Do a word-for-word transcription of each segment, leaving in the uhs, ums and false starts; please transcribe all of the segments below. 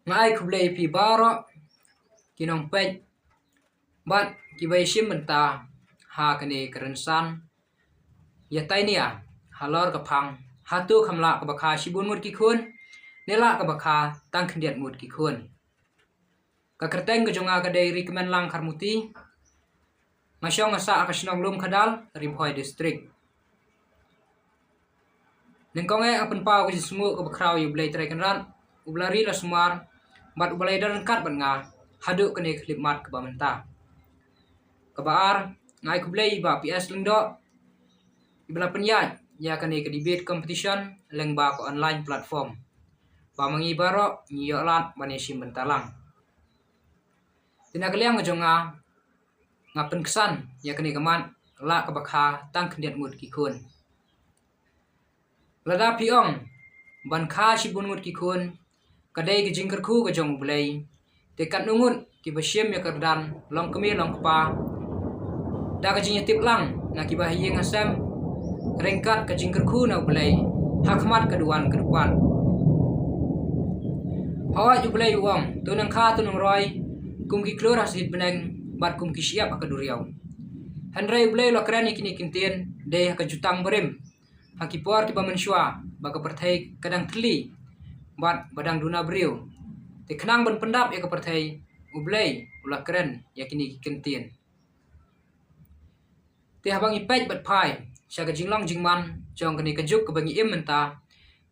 Nga ai khublei ïa phi baroh ki nongpeit bad kiba ïashim bynta ha kane ka rynsan ïatainia halor ka phang hato kham lah kaba kha shibun ngut ki khun ne lah kaba kha tang khyndiat ngut ki khun. Ka kyrteng ka jong nga ka dei Rikmenlang Kharmuti. Nga shong nga sah ha ka shnong Lumkhadal, Ri Bhoi District. Nyngkong eh nga pynpaw ka jingsngewnguh kaba khraw ïa U Blei Trai Kynrad uba la ri la sumar bad uba la ïadon ryngkat bad nga haduh kane ka khyllipmat kaba mynta. Kaba ar, nga ai khublei ïa i Bah P S Lyngdoh iba la pynïaid ïa kane ka debate competition lyngba ka online platform ba ma ngi baroh ngi ïoh lad ban ïashim bynta lang. Te na ka liang ka jong nga, nga pynksan ïa kane ka mat lah kaba kha tang khyndiat ngut ki khun. Lada phi ong ban kha shibun ngut ki khun ka dei ka jingkyrkhu ka jong U Blei, te katno ngut kiba shim ïa ka kyrdan long kmie long kpa da ka jingïatip lang na kiba ha ïing ha sem ryngkat ka jingkyrkhu na U Blei ha khmat ka duwan ka dukwan. Hooid, U Blei u ong, to nang kha to nang roi kum ki khlur ha sahit bneng bad kum ki shyiap ha ka duriaw. Hynrei U Blei u la kren ïa kine ki ktien dei ha ka jutang barim ha ki por kiba mynshuwa ba ka pyrthei ka dang thylli bad ba dang duna briew. Te khnang ban pyndap ïa ka pyrthei, U Blei u la kren ïa kine ki ktien. Te haba ngi peit bad phai sha ka jinglong jingman jong kane ka juk kaba ngi im mynta,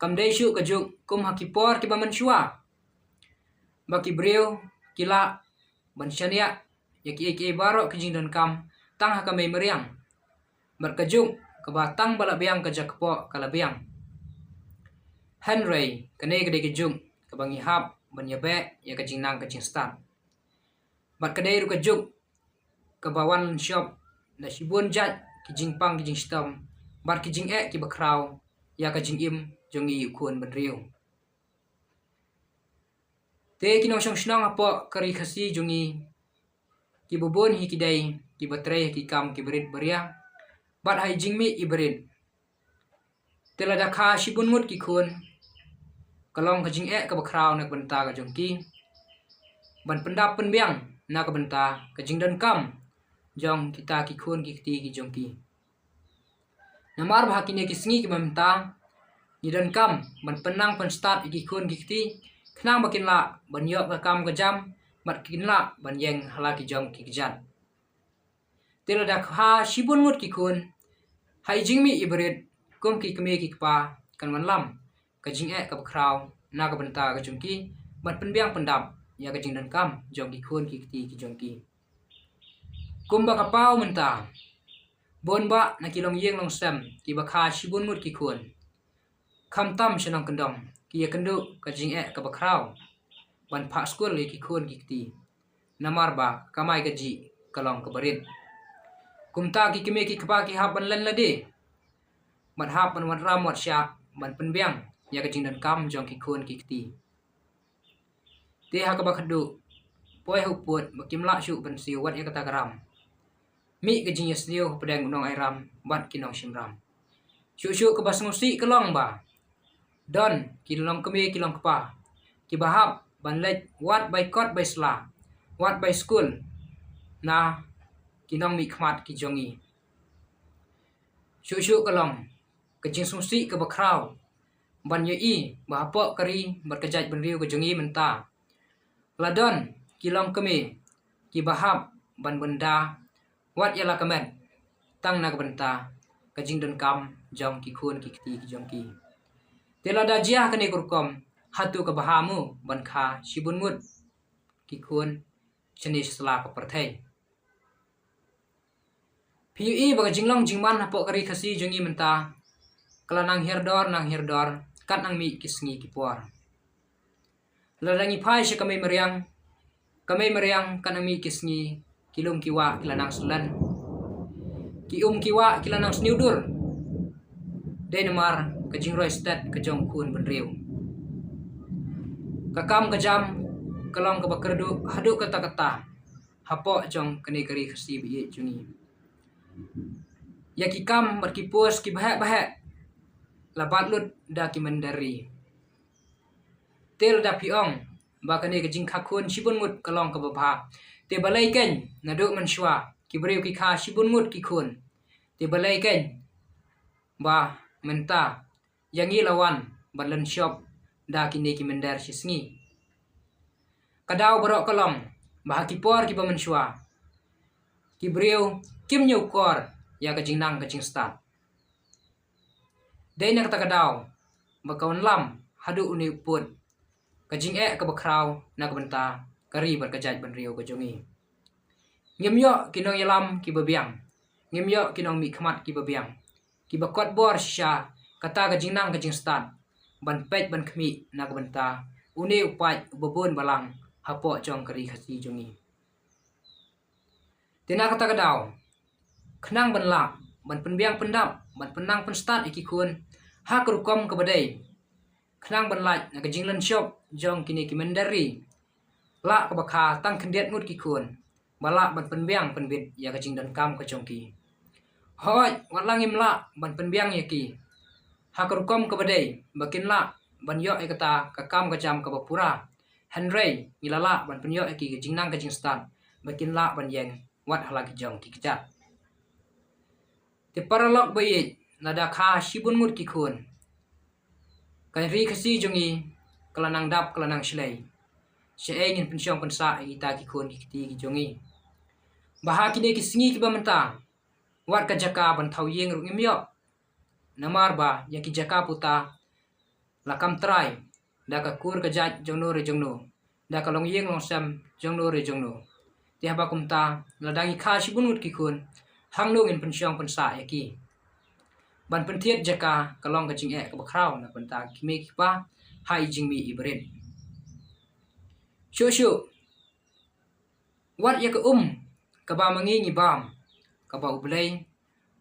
kam dei shuh ka juk kum ha ki por kiba mynshuwa ba ki briew ki lah ban shaniah ïa kiei kiei baroh ki jingdonkam tang ha ka mei mariang. Bad ka juk kaba tang ba la biang ka jakpoh ka la biang. Hynrei kane ka dei ka juk kaba ngi hap ban ïabeh ïa ka jingnang ka jingstad. Bad ka dei ruh ka juk kaba wan lynshop na shibun jait ki jingpang ki jingshitom bad ki jingeh kiba khraw ïa ka jingim jong ngi u khun bynriew. Te ki nongshong shnong hapoh ka ri Khasi jong ngi, kiba bun hi ki dei kiba trei ha ki kam kiba rit baria bad ha i jingmih i barit. Te lada kha shibun ngut ki khun, ka long ka jingeh kaba khraw na ka bynta ka jong ki ban pyndap pynbiang na ka bynta ka jingdonkam jong kita ki khun ki kti ki jong ki. Namar ba ha kine ki sngi kiba mynta ngi donkam ban pynnang pynstad ïa ki khun ki kti khnang ba kin lah ban ïoh ka kam ka jam bad kin lah ban ïeng ha la ki jong ki kjat. Te lada kha shibun ngut ki khun, ha i jingmih i barit kum ki kmie ki kpa kan wanlam ka jingeh kaba khraw na ka bynta ka jong ki ban pynbiang pyndap ïa ka jingdonkam jong ki khun ki kti ki jong ki. Kumba ka paw mynta, bun bah na ki longïing longsem kiba kha shibun ngut ki khun, khamtam sha nongkyndong, ki ïakynduh ka jingeh kaba khraw ban phah skul ïa ki khun ki kti. Namar ba ka kamai kajih ka long kaba rit. Kumta ki kmie ki kpa ki hap ban len lade bad hap ban wad ram wad shah ban pynbiang ïa ka jingdonkam jong ki khun ki kti. Te ha kaba khadduh, poi ha u pud ba kim lah shuh ban siew wat ïa kata ka ram. Mih ka jingïasniew hapdeng u nongairam bad ki nongshimram. Shuh shuh kaba sngewsih ka long ba don ki longkmie ki longkpa kiba hap ban leit wad bai kot bai sla, wad bai skul na ki nongmihkhmat ki jong ngi. Shuh shuh ka long ka jingsngewsih kaba khraw ban ïohi ba hapoh ka ri bad ka jaitbynriew ka jong ngi mynta la don ki longkmie kiba hap ban bynda wat ïa la ka met tang na ka bynta ka jingdonkam jong ki khun ki kti ki jong ki. Te lada jia kane ka rukom, hato kaba ha mo ban kha shibun ngut ki khun shane sha sla ka pyrthei? Phi ïohi ba ka jinglong jingman hapoh ka ri Khasi jong ngi mynta ka la nang hiar dor nang hiar dor kat nang mih ki sngi ki por. Lada ngi phai sha ka mei mariang, ka mei mariang kat nang mih ki sngi, ki lum ki wah ki la nang slen, ki um ki wah ki la nang sniew dur. Dei namar ka jingroi stet ka jong u khun bynriew. Ka kam ka jam ka long kaba kyrduh haduh katta katta hapoh jong kane ka ri Khasi ba ïeit jong ngi. Ïa ki kam bad ki post kiba heh ba heh la bat lut da ki mynder ri. Te lada phi ong ba kane ka jingkha khun shibun ngut ka long kaba bha. Te balei kein naduh mynshuwa ki briew ki kha shibun ngut ki khun? Te balei kein ba mynta ïa ngi la wan ban lynshop da kine ki mynder shi sngi? Ka daw baroh ka long ba ha ki por kiba mynshuwa ki briew kim ñiewkor ïa ka jingnang ka jingstad. Dei na kata ka daw ba ka wanlam haduh une u pud ka jingeh kaba khraw na ka bynta ka ri bad ka jaitbynriew ka jong ngi. Ngim ïoh ki nongïalam kiba biang, ngim ïoh ki nongmihkhmat kiba biang kiba kot bor shisha kata ka jingnang ka jingstad ban peit ban khmih na ka bynta une u paid uba bun balang hapoh jong ka ri Khasi jong ngi. Te na kata ka daw, khnang ban lah ban pynbiang pyndap, ban pynnang pynstad ïa ki khun ha ka rukom kaba dei, khnang ban lait na ka jinglynshop jong kine ki mynder ri, lah kaba kha tang khyndiat ngut ki khun ba lah ban pynbiang pynbit ïa ka jingdonkam ka jong ki. Hooid, wat la ngim lah ban pynbiang ïa ki ha ka rukom kaba dei ba kin lah ban ïoh ïa kata ka kam ka jam kaba pura, hynrei ngi la lah ban pynïoh ïa ki ka jingnang ka jingstad ba kin lah ban ïeng wat ha la ki jong ki kjat. Te paralok ba ïeit, lada kha shibun ngut ki khun, ka ri Khasi jong ngi ka la nang dap, ka la nang shlei. Shaei ngin pynshong pynsah ïa kita ki khun ki kti ki jong ngi? Ba ha kine ki sngi kiba mynta wat ka jaka ban thaw ïing ruh ngim ïoh. Namar ba ïa ki jaka puta la kam trai da ka kur ka jait jongno re jongno, da ka longïing longsem jongno re jongno. Te haba kumta, lada ngi kha shibun ngut ki khun, hangno ngin pynshong pynsah ïa ki? Ban pynthied jaka ka long ka jingeh kaba khraw na ka bynta ki kmie ki kpa ha i jingmih i barit. Shuh shuh, wat ïa ka um kaba ma ngi ngi bam, kaba U Blei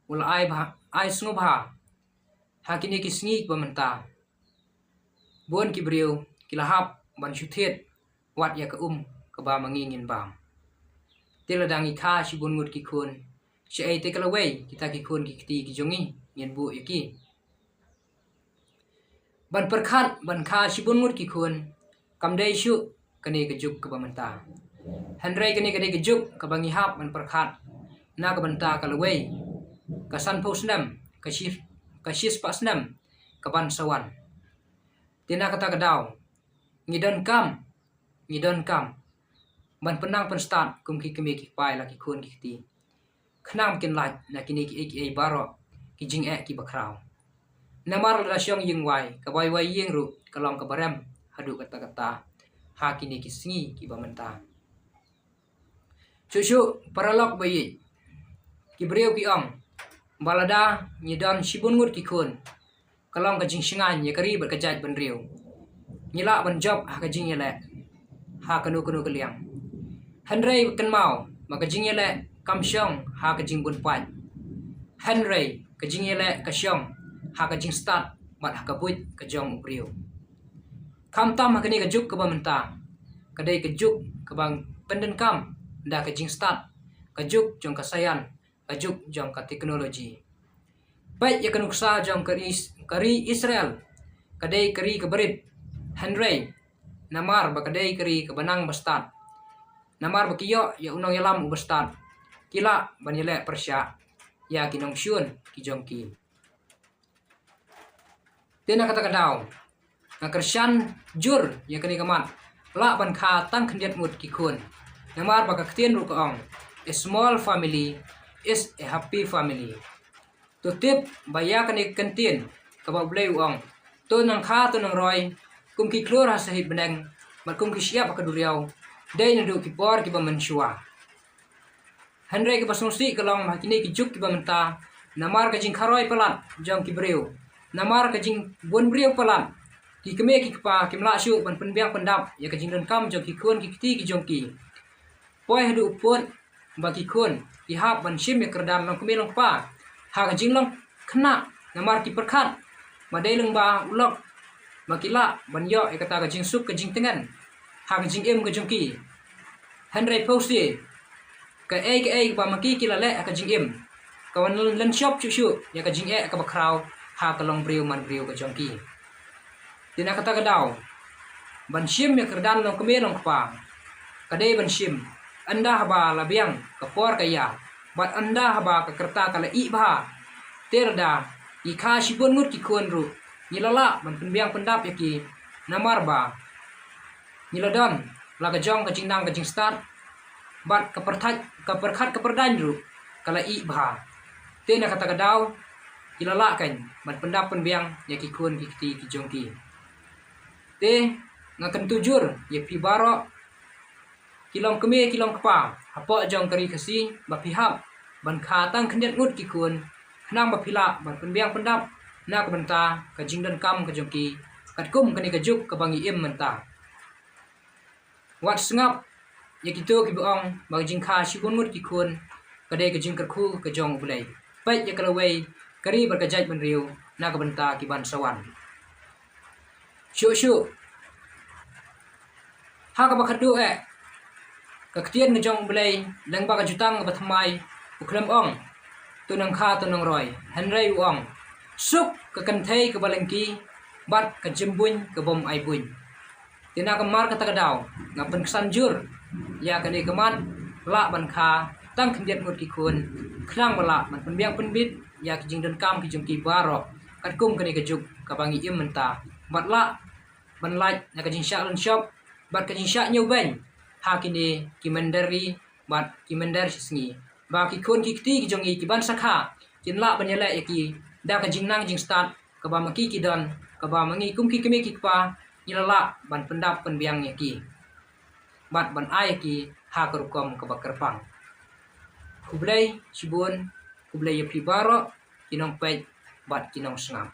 u la ai bha, ai sngewbha ha kine ki sngi kiba mynta. Bun ki briew ki la hap ban shu thied wat ïa ka um kaba ma ngi ngin bam. Te lada ngi kha shibun ngut ki khun, shaei te ka lawei kita ki khun ki kti ki jong ngi ngin buh ïa ki? Ban pyrkhat ban kha shibun ngut ki khun kam dei shuh kane ka juk kaba mynta. Hynrei kane ka dei ka juk kaba ngi hap ban pyrkhat na ka bynta ka lawei, ka sanphew snem, ka shi, ka shispah snem kaban sa wan. Te na kata ka daw, ngi donkam, ngi donkam ban pynnang pynstad kum ki kmie ki kpa ïa la ki khun ki kti, khnang ba kin lait na kine kiei kiei baroh ki jingeh kiba khraw. Namar lada shong ïing wai, ka bai wai ïing ruh ka long kaba rem haduh katta katta ha kine ki sngi kiba mynta. Shuh shuh, paralok ba ïeit, ki briew ki ong ba lada ngi don shibun ngut ki khun, ka long ka jingshngaiñ ïa ka ri bad ka jaitbynriew. Ngi lah ban jop ha ka jingïaleh ha kano kano ka liang. Hynrei kynmaw ba ka jingïaleh kam shong ha ka jingbun paid, hynrei ka jingïaleh ka shong ha ka jingstad bad ha ka buit ka jong u briew. Khamtam ha kane ka juk kaba mynta, ka dei ka juk kaba pyndonkam da ka jingstad, ka juk jong ka science, ka juk jong ka technology. Peit ïa ka nuksa jong ka ri, ka ri Israel, ka dei ka ri kaba rit, hynrei namar ba ka dei ka ri kaba nang bastad, namar ba ki ïoh ïa u nongïalam uba stad, ki lah ban ïaleh pyrshah ïa ki nongshun ki jong ki. Te na kata ka daw, nga kyrshan jur ïa kane ka mat, lah ban kha tang khyndiat ngut ki khun. Namar ba ka ktien ruh ka ong, "A small family is a happy family." To tip ba ïa kane ka ktien kaba U Blei u ong, "To nang kha to nang roi kum ki khlur ha sahit bneng, bad kum ki shyiap ha ka duriaw, dei naduh ki por kiba mynshuwa." Hynrei kaba sngewsih ka long ba ha kine ki juk kiba mynta, namar ka jingkharoi palat jong ki briew, namar ka jingbun briew palat, ki kmie ki kpa kim lah shuh ban pynbiang pyndap ïa ka jingdonkam jong ki khun ki kti ki jong ki. Poi haduh u pud ba ki khun ki hap ban shim ïa ka kyrdan long kmie long kpa ha ka jinglong khynnah, namar ki pyrkhat ba dei lyngba u lok ba ki lah ban ïoh ïa kata ka jingsuk ka jingtngen ha ka jingim ka jong ki. Hynrei phewse, kaei kaei ba ma ki ki la leh ha ka jingim, ka wan lynshop shuh shuh ïa ka jingeh kaba khraw ha ka long briew man briew ka jong ki. Te na kata ka daw, Ban shim ïa ka kyrdan long kmie long kpa ka dei ban shim ynda haba la biang ka por ka ïa, bad ynda haba ka rta ka la ih bha. Te lada ngi kha shibun ngut ki khun ruh, ngi la lah ban pynbiang pyndap ïa ki, namar ba ngi la don la ka jong ka jingnang ka jingstad, bad ka pyrthai, ka pyrkhat ka pyrdaiñ ruh ka la ih bha. Te na kata ka daw ngi la lah kan ban pyndap pynbiang ïa ki khun ki kti ki jong ki. Te nga kyntu jur ïa phi baroh ki long kmie ki long kpa hapoh jong ka ri Khasi, ba phi hap ban kha tang khyndiat ngut ki khun, khnang ba phi lah ban pynbiang pyndap na ka bynta ka jingdonkam ka jong ki katkum kane ka juk kaba ngi im mynta. Wat sngap ïa kito kiba ong ba ka jingkha shibun ngut ki khun ka dei ka jingkyrkhu ka jong U Blei. Peit ïa ka lawei ka ri bad ka jaitbynriew na ka bynta ki ban sa wan. Shuh shuh, ha kaba khadduh eh, ka ktien ka jong U Blei lyngba ka Jutang kaba Thymmai u khlem ong, "To nang kha to nang roi," hynrei u ong, "Suk ka kynthei kaba lyngki bad ka jymbuiñ ka bym ai buiñ." Te na ka mar kata ka daw nga pynksan jur ïa kane ka mat, lah ban kha tang khyndiat ngut ki khun, khnang ba lah ban pynbiang pynbit ïa ki jingdonkam ki jong ki baroh katkum kane ka juk kaba ngi im mynta, bad lah ban lait na ka jingshah lynshop bad ka jingshah ñiewbeiñ ha kine ki mynder ri bad ki mynder shisngi, ba ki khun ki kti ki jong ngi ki ban sa kha kin lah ban ïaleh ïa ki da ka jingnang jingstad kaba ma ki ki don, kaba ma ngi kum ki kmie ki kpa ngi la lah ban pyndap pynbiang ïa ki bad ban ai ïa ki ha ka rukom kaba kyrpang. Khublei shibun, khublei ïa phi baroh ki nongpeit bad ki nongsngap.